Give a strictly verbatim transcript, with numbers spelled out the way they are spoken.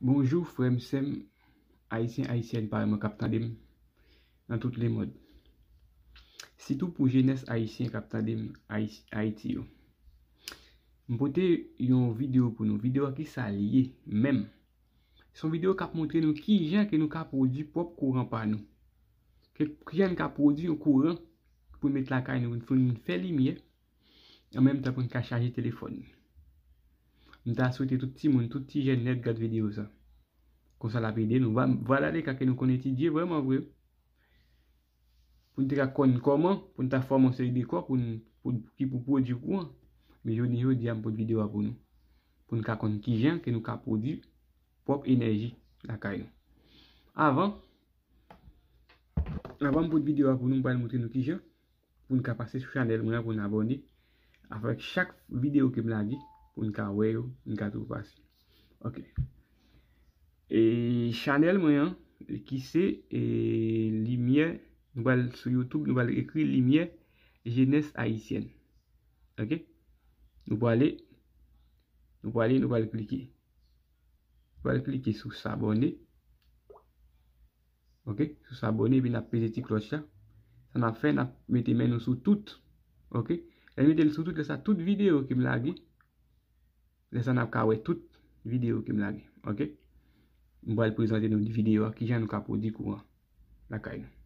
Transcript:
Bonjou frè m, sè m, ayisyen, ayisyèn parèy mwen k ap tande m nan tout lemonn. Sitou pou jenès ayisyen k ap tande m Ayis- Ayiti yo. M pote yon videyo pou nou. Videyo a kisa l ye menm? Se yon videyo k ap montre nou kijan ke nou ka pwodui pwòp kouran pa nou. Ke, kijan n ka pwodui yon kouran pou n met lakay nou, pou n fè limyè, an menm tan pou n ka chaje telefòn nou. M ta swete tout timoun, tout ti jèn nèt gad videyo sa. Konsa l ap ede nou. Va- Vwala de ka ke nou konn etidye vrèman vre. Pou n te ka konn kòman, pou n ta fòme yon seri de kò pou n, pou, ki pou pwodui kouran. Men jodi, jodi a, m pote videyo a pou nou. Pou n ka konn kijan ke nou ka pwodui pwòp enèji lakay nou. Avan, avan m pote videyo a pou nou, m pral montre nou kijan pou n ka pase sou chanèl mwen an pou n abòne avèk chak videyo ke m lage, pou n ka wè yo, pou n ka tou pase. Ok. E chanèl mwen an, ki se e, Limyè, nou pral sou YouTube, nou pral ekri Limyè Jenès Ayisyèn. Ok? Nou prale, nou prale, nou pral klike. Nou pral klike sou s'abonner. Ok? Sou s'abonner, epi n ap peze ti klòch la. Sa n ap fè, n ap mete men nou sou tout. Ok? Lè n mete l sou tout, lè sa tout videyo ke m lage, lè sa n ap ka wè tout videyo ke m lage. Ok? M pral prezante nou videyo a, kijan nou ka pwodui kouran lakay nou.